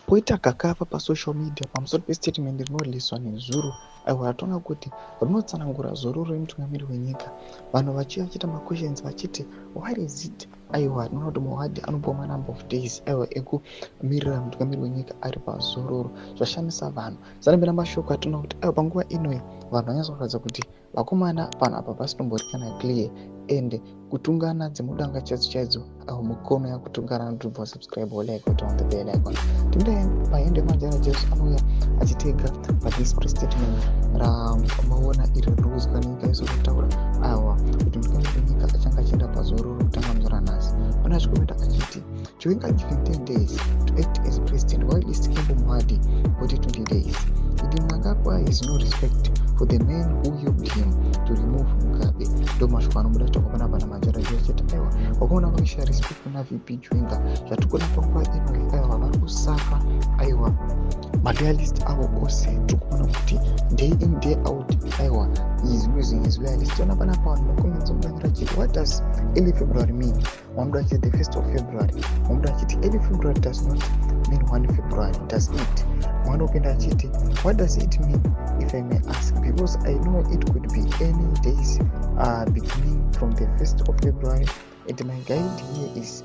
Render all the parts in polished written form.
Poita gakava pasocial media pamusoro pestatement rinoreleaswa nezuro. Aiwa, ratoona kuti rinotsanangura zororo remutungamiri wenyika. Vanhu vachiuya vachiita maquestions vachiti, "What is it?" Aiwa, rinoona kuti Mohadi anopiwa manumber of days, aiwa, ekumirira mutungamiri wenyika ari pazororo. Zvashamisa vanhu. Sanambira mashoko atinoona kuti, aiwa, panguva inoi vanhu vanyatsa kuratidza kuti vakomana panhu apa pasitombori kana clear and kutungana dzemudanga chaidzo chaidzo. Aiwa, mukono yakutungana. Notobva subscribe, like, on the bell icon. Tindai paende Majara Jesu anouya achitega pathis press statement ramaona iri riri kuzwa nenyika yese kutaura, aiwa, kuti mutungamiri wenyika achange achienda pazororo kutanga muzuva ranhasi. Pane achikomenda achiti, "Chiwenga given 10 days to act as president while Kembo Mohadi got 20 days. Idi Mnangagwa has no respect for the man who helped him to remove Mugabe." Ndo mashoko anobuda chitoko panapa naMajara Jesu achiti, aiwa, wakaona vaishaya respect kuna VP Chiwenga. Zvatikuona panguva ino, aiwa, vari kusuffer. Aiwa, maloyalist avo ose tiri kuona kuti day in, day out, aiwa, is losing his loyalist. Tiona panapa vanhu macomments omudanyira achiti, "What does early February mean?" Vanoda achiti the 1st of February. Vanoda achiti, "Early February does not mean 1 February, does it?" Mwana upinda achiti, "What does it mean, if I may ask? Because I know it could be any days beginning from the 1st of February, and my guide here is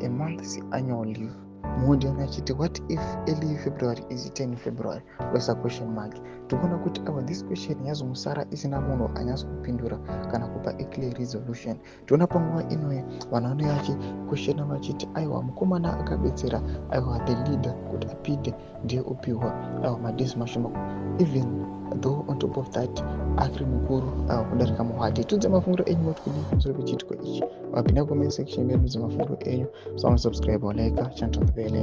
a month's annual leave." Muodiana achiti, "What if early February is 10 February?" Oisa question mark. Tikuona kuti, aiwa, this question yazomusara isina munhu anyatsokupindura kana kupa a clear resolution. Tiona panguva inoyi vanhu vanouya vachiquestiona vachiti, aiwa, mukomana akabetsera, aiwa, the leader kuti apinde ndiye opiwa, aiwa, madays mashoma, even though on top of that ari mukuru, aiwa, kudarika Mohadi. Tudze mafungiro enyu moti kudii pamusoro pechiitiko ichi. Wapinda comment section medu, dzemafungiro enyu. Samusubscribe, like, channel, the bell.